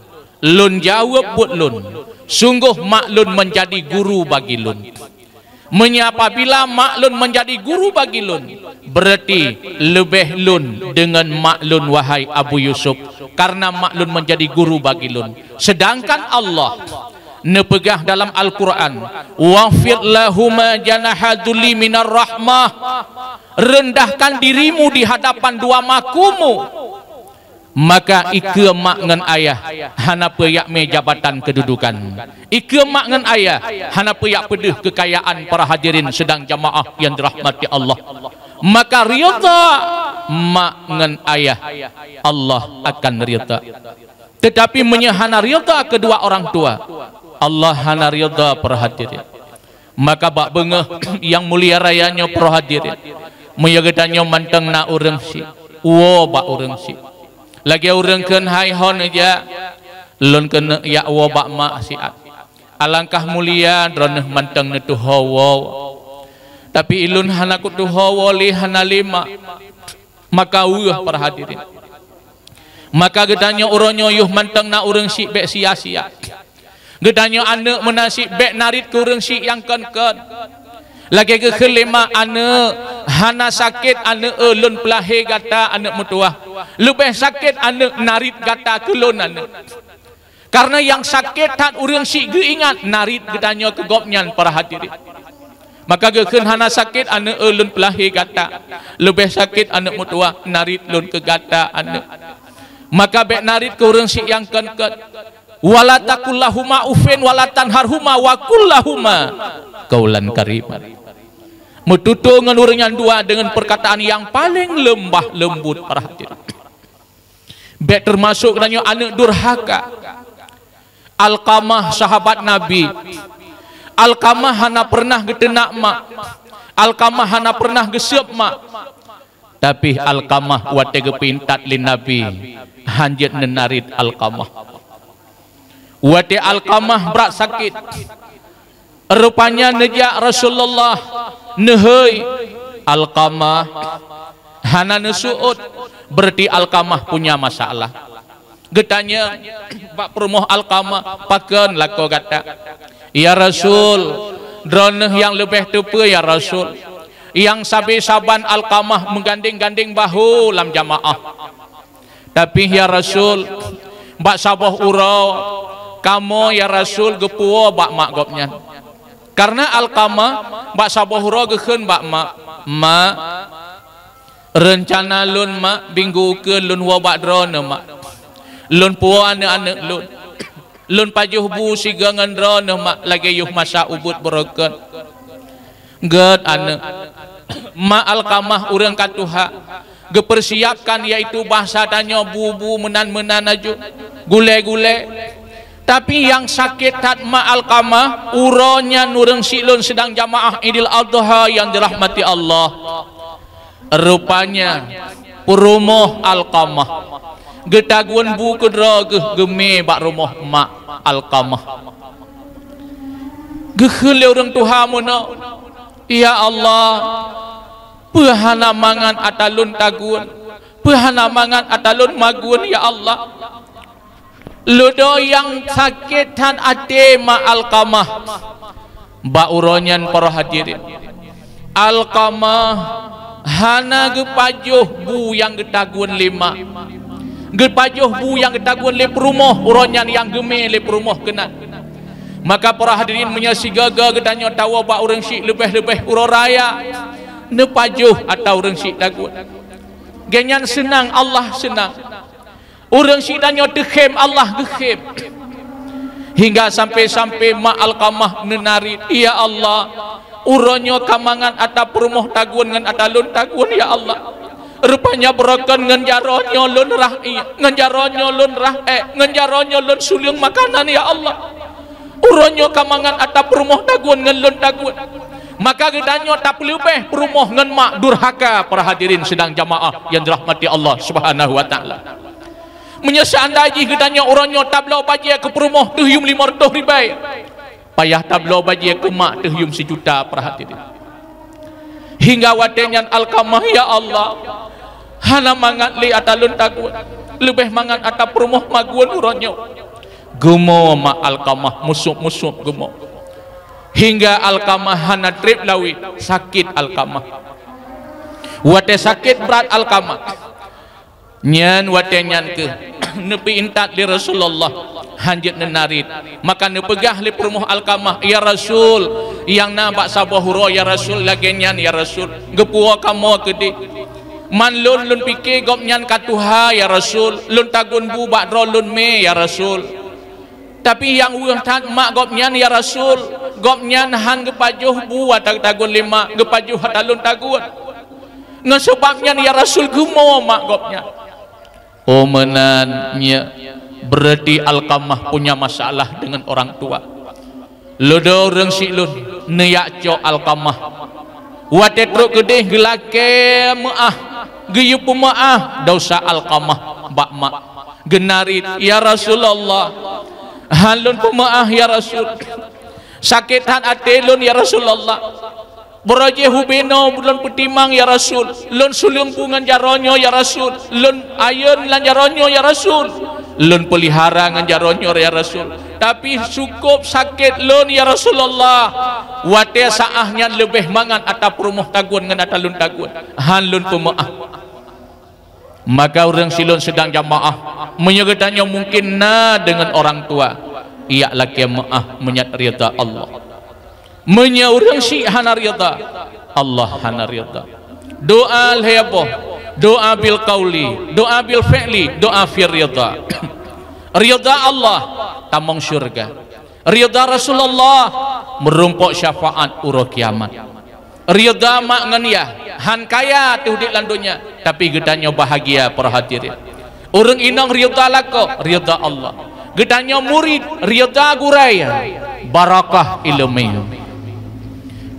lôn jaweueb buet lôn, sunggoh mak lôn meunjadi guru bagi lôn. Meunyoe apabila mak lôn meunjadi guru bagi lôn, beurati leubeh lôn deungon mak lôn, wahai Abu Yusuf, kareuna mak lôn meunjadi guru bagi lôn." Seudangkan Allah neupeugah dalam Al-Qur'an, "Wakhfid lahuma janaha dzulli minar rahmah." Rendahkan dirimu di hadapan dua makumu. Maka ikeue mak ngon ayah hana peue jak mé jabatan keududukan. Ikeue mak ngon ayah hana peue jak peudeuh keukayaan, para hadirin sidang jamaah yang dirahmati Allah. Maka ridha mak ngon ayah, Allah akan ridha. Teutapi meunyoe hana ridha keudua orang tua, Allah hana ridha, para hadirin. Maka bak beungoh nyang mulia raya nyoe, para hadirin, meunyoe geutanyoe mantong na ureuëng syiek, woe bak ureuëng syiek. Lagée ureuëng kheun hai hon jak, lôn keuneuk jak woe bak mak siat. Alangkah mulia droeneueh mantong neutuho woe. Tapi ulôn hana kutuho woe lé, hana lé mak. Maka weueh, para hadirin. Maka geutanyoe uroe nyoe yoh mantong na ureuëng syiek bék sia-sia. Geutanyoe aneuëk meunan syiek bék narit keu ureuëng syiek nyang kon-kon. Lagée geukheun lé mak aneuëk, hana sakét aneuëk, eh, lôn peulahé gata aneuëk meutuwah. Leubeh sakét aneuëk narit gata keu lôn aneuëk. Kareuna nyang sakét that ureuëng syiek geuingat narit geutanyoe keu gobnyan, para hadirin. Maka geukheun hana sakét aneuëk, eh, lôn peulahé gata. Leubeh sakét aneuëk meutuwah narit lôn keu gata aneuëk. Maka bék narit keu ureuëng syiek nyang kon-kon. "Wala taqul lahuma uffin wala tanharhuma wa qul lahuma qaulan karima." Meututoe ngon ureuëng nyan dua deungon peurkataan nyang paleng leumbah leumbot, para hadirin. Bék teumasok geutanyoe aneuëk durhaka. Alqamah, sahabat Nabi. Alqamah hana peureunah geuteunak mak. Alqamah hana peureunah geuseueb mak. Tapi Alqamah watée geupeuintat lé Nabi, hanjeuet neunarit Alqamah. Watée Alqamah brat sakét, rupanya neujak Rasulullah, neuhôi, "Alqamah hana neuseuôt, beurati Alqamah punya masalah." Geutanyong bak peurumoh Alqamah, "Pakon lakoe gata?" "Ya Rasul, droeneueh nyang leubeh teupeue, ya Rasul. Nyang sabe saban Alqamah meugandeng-gandeng bahu lam jamaah. Tapi, ya Rasul, bak saboh uroe, kamoe, ya Rasul, geupuwoe bak mak gobnyan." Kareuna Alqamah bak saboh uroe geukheun bak mak, "Mak, reuncana lôn, mak, minggu ukeue lôn woe bak droeneueh, mak. Lôn puwoe aneuëk-aneuëk lôn. Lôn pajoh bu sigoe ngon droeneueh, mak, lagée yoh masa ubit beurokon." "Gét aneuëk." Mak Alqamah ureuëng ka tuha, geupeursiapkan, yaitu bahasa tanyoe bu-bu meunan-meunan laju, gulée-gulée. Tapi nyang sakét that mak Alqamah, uroe nyan ureuëng syiek lôn sidang jamaah Idul Adha nyang dirahmati Allah. Rupanya peurumoh Alqamah geutagun bu keudroe geuh geumé bak rumoh mak Alqamah. Geukheun lé ureuëng tuha meunoe, "Ya Allah, peue hana mangat ata lôn tagun? Peue hana mangat ata lôn magun, ya Allah?" Leudoe nyang sakét that até mak Alqamah. Bak uroe nyan, para hadirin, Alqamah hana geupajoh bu nyang geutagun lé mak. Geupajoh bu nyang geutagun lé peurumoh, uroe nyan nyang geumé lé peurumoh keunan. Maka, para hadirin, meunyoe sigoe-goe geutanyoe tawoe bak ureuëng syiek, leubeh-leubeh uroe raya, neupajoh ata ureuëng syiek tagun. Gobnyan seunang, Allah seunang. Ureuëng syiek tanyoe teukhém, Allah geukhém. Hingga sampai-sampai mak Alqamah neunarit, "Ya Allah, uroe nyoe ka mangat atra peurumoh tagun ngon atra lôn tagun, ya Allah. Rupanya beurokon ngon jaroe nyoe lôn rhah ié, ngon jaroe nyoe lôn rhah ék, ngon jaroe nyoe lôn suleueng makanan, ya Allah. Uroe nyoe ka mangat atra peurumoh tagun ngon lôn tagun." Maka geutanyoe tapeuleubeh peurumoh ngon mak durhaka, para hadirin sidang jamaah yang dirahmati Allah Subhanahu wa Taala. Meunyoe seandai jih geutanyoe uroe nyoe tabloe bajée keu peurumoh teuh yuem limong reutôh ribée, payah tabloe bajée keu mak teuh yuem sijuta, para hadirin. Hingga watée nyan Alqamah, "Ya Allah, hana mangat lé atra lôn tagun, leubeh mangat atra peurumoh magun uroe nyoe." Geumo mak Alqamah, musup-musup geumo. Hingga Alqamah hana treb lawét, sakét Alqamah. Watée sakét brat Alqamah, nyan watée nyan keuh neupeuintat lé Rasulullah, hanjeuet neunarit. Maka neupeugah lé peurumoh Alqamah, "Ya Rasul, nyang na bak saboh uroe, ya Rasul, lagée nyan, ya Rasul. Geupuwoe kamoe keudeh. Man lôn, lôn pike gobnyan ka tuha, ya Rasul. Lôn tagun bu bak droe lôn mé, ya Rasul. Tapi nyang weueh that mak gobnyan, ya Rasul. Gobnyan han geupajoh bu atra tagun lé mak, geupajoh atra lôn tagun. Ngon sabab nyan, ya Rasul, geumo mak gobnyan." Oh, meunan nyoe, berarti Alqamah punya masalah dengan orang tua. Leudo ureuëng syiek lôn, neuyak cok Alqamah. Watée trok keudeh geulakée meuáh, geuyue peumeuáh dosa Alqamah bak mak. Geunarit, "Ya Rasulullah, han lôn peumeuáh, ya Rasul. Sakét that até lôn, ya Rasulullah. Barojéh ubé noe lôn peutimang, ya Rasul. Lôn suleueng bu ngon jaroe nyoe, ya Rasul. Lôn ayeuen lam jaroe nyoe, ya Rasul. Lôn peulihara ngon jaroe nyoe, ya Rasul. Tapi sukôb sakét lôn, ya Rasulullah. Watée saát nyan leubeh mangat atra peurumoh tagun ngon atra lôn tagun. Han lôn peumeuáh." Maka ureuëng syiek lôn sidang jamaah, meunyoe geutanyoe mungkin na deungon orang tua, yak lakée meuáh meunyoe ridha Allah. Meunyoe ureuëng syiek hana ridha, Allah hana ridha. Doa lhée boh, doa bil qauli, doa bil fi'li, doa fir ridha. Ridha Allah, tamong syeuruga. Ridha Rasulullah, meurumpok syafaat uroe kiamat. Ridha mak ngon yah, han kaya teuh udeb lam donya, tapi geutanyoe bahagia, para hadirin. Ureuëng inong ridha lakoe, ridha Allah. Geutanyoe murit, ridha gurée, barakah ileumé.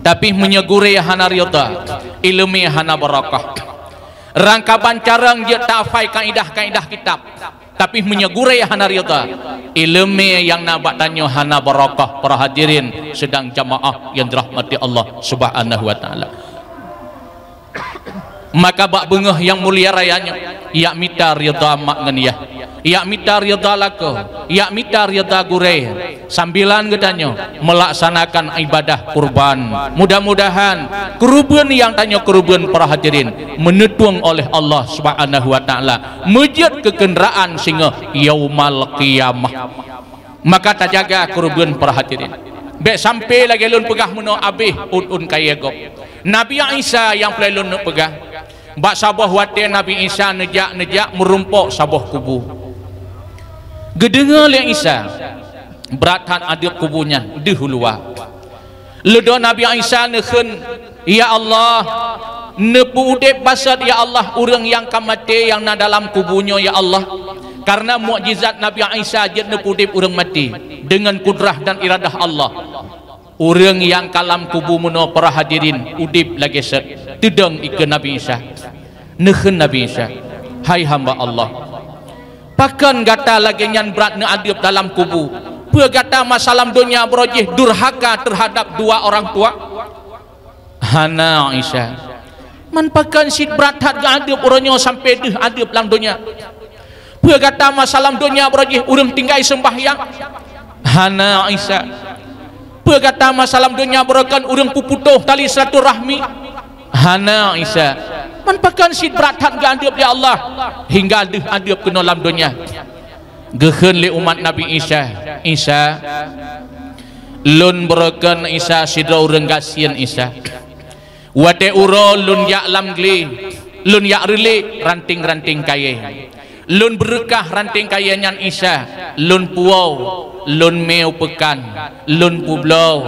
Tapi meunyoe gurée hana ridha, ileumé hana barakah. Rangkaban carông jeuet tahafai kaidah-kaidah kitab. Tapi meunyoe gurée hana ridha, ileumé nyang na bak tanyoe hana barakah, para hadirin sidang jamaah yang dirahmati Allah Subhanahu wa Taala. Maka bak beungoh nyang mulia raya nyoe, yak mita ridha mak ngon yah, yak mita ridha lakoe, yak mita ridha gurée. Sambilan geutanyoe meulaksanakan ibadah kurban. Mudah-mudahan keureubeuen nyang tanyoe keureubeuen, para hadirin, meuneutueng oleh Allah Subhanahu wa Taala, meujeuet keu keundraan singoh Yaumal Qiyamah. Maka tajaga keureubeuen, para hadirin. Bék sampai lagée lôn peugah meunoe abéh ôn-ôn kayée gob. Nabi Isa nyang peureulée lôn neupeugah, bak saboh watée Nabi Isa neujak-neujak meurumpok saboh kubu. Geudeungoe lé Isa, brat that adeueb kubu nyan deuh u luwa. Leudo Nabi Isa neukheun, "Ya Allah, neupeuudeb baset, ya Allah, ureuëng nyang ka maté nyang na dalam kubu nyoe, ya Allah." Karena mukjizat Nabi Isa jeuet neupeuudeb ureuëng maté deungon kudrah dan iradah Allah. Ureuëng nyang ka lam kubu meunoe, para hadirin, udeb lagée sét, teudong ikeue Nabi Isa. Neukheun Nabi Isa, "Hai hamba Allah, pakon gata lagée nyan brat neuadeueb dalam kubu? Peue gata masa lam donya beurojih durhaka teuhadab dua orang tua?" "Hana, Isa." "Man pakon cit brat that geuadeueb uroe nyoe sampoe deuh adeueb lam donya? Peue gata masa lam donya beurojih ureuëng tinggai seumbahyang?" "Hana, Isa." "Peue gata masa lam donya beurokon ureuëng peuputôh tali silaturahmi?" "Hana, Isa." "Man pakon cit brat that geuadeueb, ya Allah, hingga deuh adeueb keunoe lam donya?" Geukheun lé umat Nabi Isa, "Isa, lôn beurokon, Isa, sidroe ureuëng gasien, Isa. Watée uroe lôn jak lam glé, lôn jak reulée ranting-ranting kayée. Lôn beureukah ranting kayée nyan Isa, lôn puwoe, lôn mé u peukan, lôn peubloe.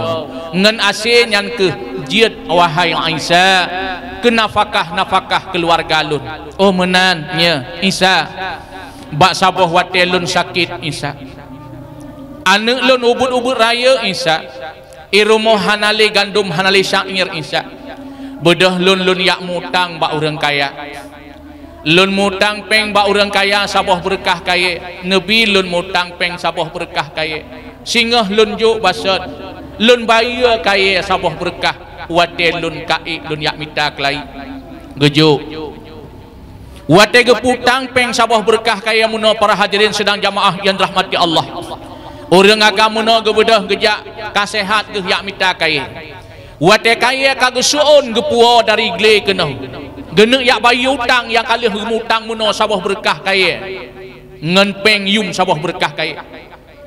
Ngon asée nyan kheueh jeuet, wahai Isa, keu nafakah-nafakah keuluwarga lôn. Oh meunan, nyoe Isa, bak saboh watée lôn sakét Isa. Aneuëk lôn ubeuet-ubeuet rayeuk Isa. I rumoh hana lé gandom, hana lé syair Isa. Beudôh lôn, lôn jak mutang bak ureuëng kaya. Lôn mutang péng bak ureuëng kaya saboh beureukah kayée, neubi lôn mutang péng saboh beureukah kayée. Singoh lôn jok basot, lôn bayeue kayée saboh beureukah watée lôn ka ék lôn jak mita keulayi. Geujok. Watée geuputang péng saboh beureukah kayée meunoe, para hadirin sidang jamaah nyang dirahmati Allah. Ureuëng agam meunoe geubeudôh geujak ka seuhat geuh jak mita kayée. Watée kayée ka geuseuôn geupuwoe dari glé keunoe, geuneuk jak bayeue utang nyang ka lheueh geumutang meunoe saboh beureukah kayée ngon péng yum saboh beureukah kayée.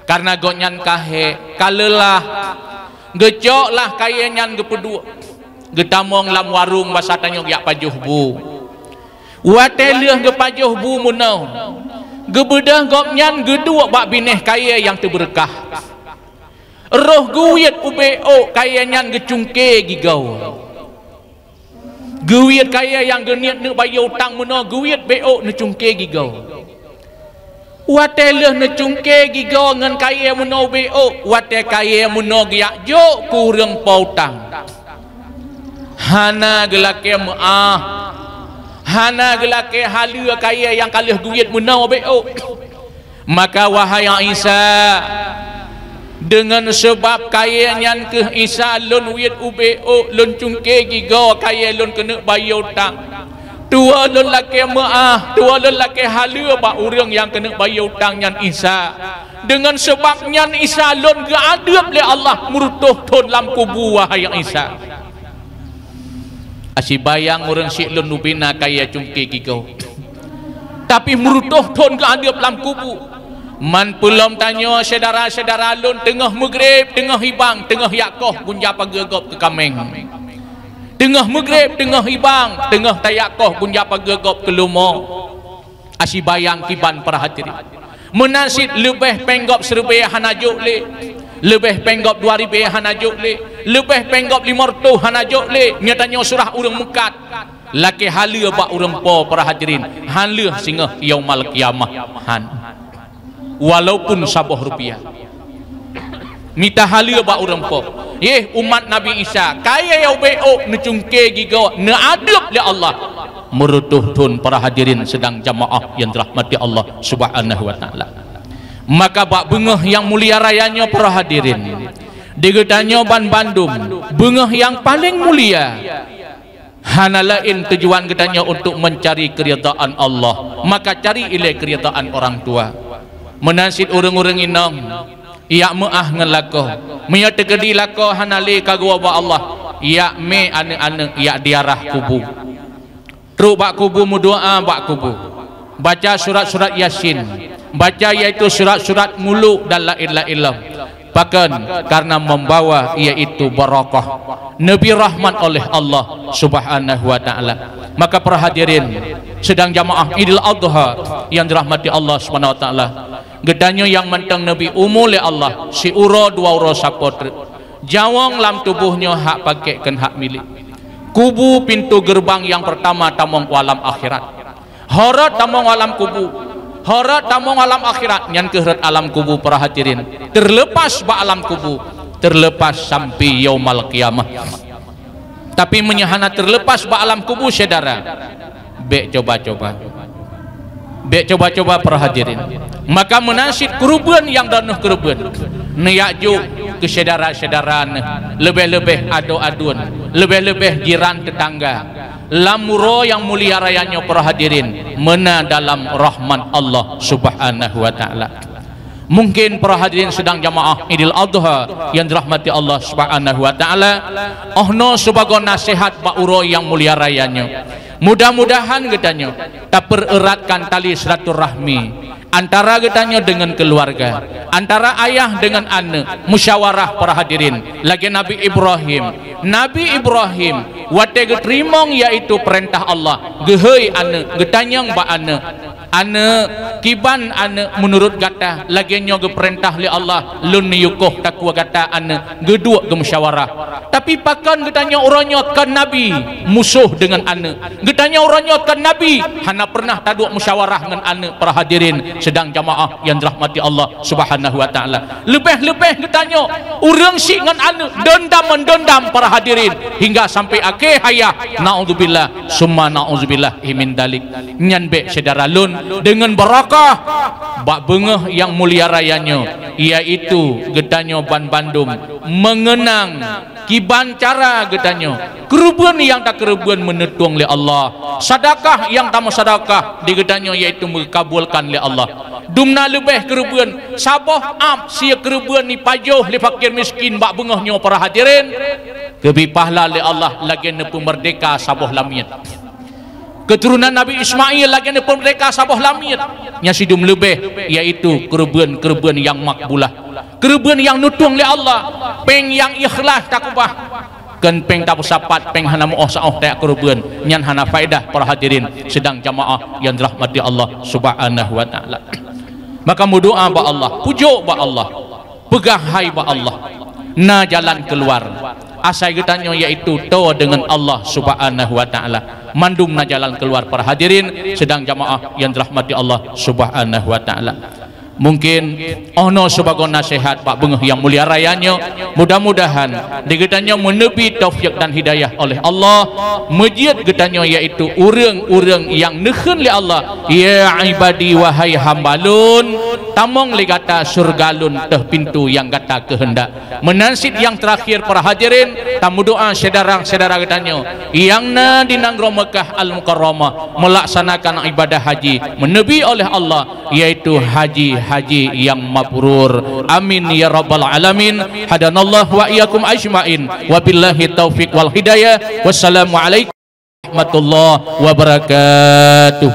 Kareuna gobnyan ka hék, ka leulah, geucok lah kayée nyan geupeuduek, geutamong lam warong basa tanyoe jak pajoh bu. Watée lheueh geupajoh bu meunoe, geubeudôh gobnyan geuduek bak binéh kayée nyang teubeureukah. Roh geuwiet ubé ôk kayée nyan geucungké gigoe. Geuwiet kayée nyang geuniet neuk bayeue utang meunoe, geuwiet bé ôk neucungké gigoe. Watée lheueh neucungké gigoe ngon kayée meunoe bé ôk, watée kayée meunoe geujak jok keu ureuëng po utang. Hana geulakée meuáh, hana geulakée haleue kayée nyang ka lheueh geuwiet meunoe bé ôk. Maka wahai Isa, deungon seubab kayée nyan kheueh Isa lôn wiet ubé ôk, lôn cungké gigoe kayée lôn keuneuk bayeue utang. Tuwoe lôn lakée meuáh, tuwoe lôn lakée haleue bak ureuëng nyang keuneuk bayeue utang nyan Isa. Deungon seubab nyan Isa lôn geuadeueb lé Allah meureutôh thon lam kubu, wahai Isa. Aci bayang ureuëng syiek lôn ubé na kayée cungké gigoe. Tapi meureutôh thon geuadeueb lam kubu. Man peulom tanyoe syedara-syedara lôn teungoh meugreb, teungoh hibang, teungoh jak koh gunja pageue gob keu kaméng. Teungoh meugreb, teungoh hibang, teungoh tajak koh gunja pageue gob keu leumo. Aci bayang kiban para hadirin. Meunan cit leubeh péng gob siribée hana jok lé. Leubeh péng gob dua ribée hana jok lé. Leubeh péng gob limong reutôh hana jok lé. Nyoe tanyoe surah ureuëng meukat. Lakée haleue bak ureuëng po para hadirin. Han lheueh singoh yaumal qiyamah. Han. Walaupun saboh rupiah. Mita haleue bak ureuëng po. Yeh umat Nabi Isa, kayée ubé ôk neucungké gigoe, neuadeueb lé Allah. Meureutôh thon para hadirin sidang jamaah nyang dirahmati Allah Subhanahu wa Taala. Maka bak beungoh nyang mulia raya nyoe para hadirin, di geutanyoe banbandum, beungoh nyang paleng mulia, hana laén tujuan geutanyoe untuk meucari keuridaan Allah, maka cari ilée keuridaan orang tua. Meunan cit ureuëng-ureuëng inong, jak meuáh ngon lakoe. Meunyoe teukeudi lakoe hana lé ka geuwoe bak Allah, jak mé aneuëk-aneuëk jak diarah kubu. Trok bak kubu, meudoá bak kubu. Baca surat-surat Yasin, baca yaitu surat-surat Muluk dan laén-laén lom. Pakon? Karena membawa yaitu barakah, neubi rahmat oleh Allah Subhanahu wa Taala. Maka para hadirin sidang jamaah Idul Adha nyang dirahmati Allah Subhanahu wa Taala, geutanyoe nyang mantong neubi umu lé Allah siuroe dua uroe sapo treuk. Jawong lam tuboh nyoe hak pakék kon hak milék. Kubu pintoe geureubang nyang peurtama tamong u alam akhirat. Ho rot tamong u alam kubu, ho rot tamong u alam akhirat, nyan kheueh rot alam kubu para hadirin. Teurleupas bak alam kubu, teurleupas sampai yaumal qiyamah. Tapi meunyoe hana teurleupas bak alam kubu syedara, bék coba-coba. Bék coba-coba para hadirin. Maka meunan cit keureubeuen nyang droeneueh keureubeuen, neujak jok keu syedara-syedara neuh, leubeh-leubeh adoe-aduen, leubeh-leubeh jiran teutangga. Lam uroe nyang mulia raya nyoe para hadirin, meunan dalam rahmat Allah Subhanahu wa Taala. Mungkin para hadirin sidang jamaah Idul Adha nyang dirahmati Allah Subhanahu wa Taala, oh noe sibagoe naseuhat bak uroe nyang mulia raya nyoe. Mudah-mudahan geutanyoe tapeureratkan tali silaturahmi antara geutanyoe deungon keuluwarga, antara ayah deungon aneuëk, musyawarah para hadirin, lagée Nabi Ibrahim. Nabi Ibrahim watée geuteurimong yaitu peurintah Allah, geuhôi aneuëk, geutanyong bak aneuëk, Aneuk, kiban aneuk meunurot gata, lagée nyoe geupeurintah lé Allah, lôn neuyue koh takue gata aneuk, geuduek geumusyawarah. Tapi pakon geutanyoe uroe nyoe kon nabi musoh deungon aneuk? Geutanyoe uroe nyoe kon nabi hana pernah taduek musyawarah ngon aneuk, para hadirin sidang jamaah yang dirahmati Allah Subhanahu wa Ta'ala. Leubeh-leubeh geutanyoe ureuëng syiek ngon aneuk dendam-mendendam, para hadirin, hingga sampai akhé hayah. Naudzubillah summa naudzubillah min dalik. Nyan bék syedara lôn deungon barakah bak beungoh nyang mulia raya nyoe, yaitu geutanyoe banbandum meungeunang kiban cara geutanyoe keureubeuen nyang takeureubeuen meuneutueng lé Allah, sadakah nyang tameusadakah di geutanyoe yaitu meukabulkan lé Allah. Dumna leubeh keureubeuen saboh ap sie keureubeuen nipajoh lé fakir miskin bak beungoh nyoe, para hadirin, geubri pahala lé Allah lagée neupeumeurdeka saboh lamiet. Keuturonan Nabi Ismail lagée neupeumeurdeka saboh lamiet. Nyang sidum leubeh, yaitu keureubeuen-keureubeuen nyang makbulah, keureubeuen nyang neutueng lé Allah, péng nyang ikhlas takeubah. Kon péng tapeusapat, péng hana meuoh saoh tajak keureubeuen, nyan hana faedah, para hadirin sidang jamaah yang dirahmati Allah Subhanahu wa Ta'ala. Maka meudoa bak Allah, pujok bak Allah, peugah hai bak Allah, na jalan keuluar. Asai geutanyoe yaitu toe deungon Allah Subhanahu wa Ta'ala. Mandum na jalan keuluar, para hadirin sidang jamaah yang dirahmati Allah Subhanahu wa Ta'ala. Mungkin oh noe sibagoe naseuhat bak beungoh nyang mulia raya nyoe, mudah-mudahan di geutanyoe meuneubi taufik dan hidayah oleh Allah, meujeuet geutanyoe yaitu ureuëng-ureuëng nyang neukheun lé Allah, "Ya ibadi, wahai hamba lôn, tamong lé gata syeuruga lôn teuh pintoe nyang gata keuheundak." Meunan cit nyang teurakhir, para hadirin, tameudoa syedara-syedara geutanyoe nyang na di nanggroe Meukah Al-Mukarramah meulaksanakan ibadah haji meuneubi oleh Allah, yaitu haji-haji nyang mabrur. Amin ya rabbal alamin. Hadanallahu wa iyyakum ajmain. Wabillahi taufik wal hidayah. Wassalamualaikum warahmatullahi wabarakatuh.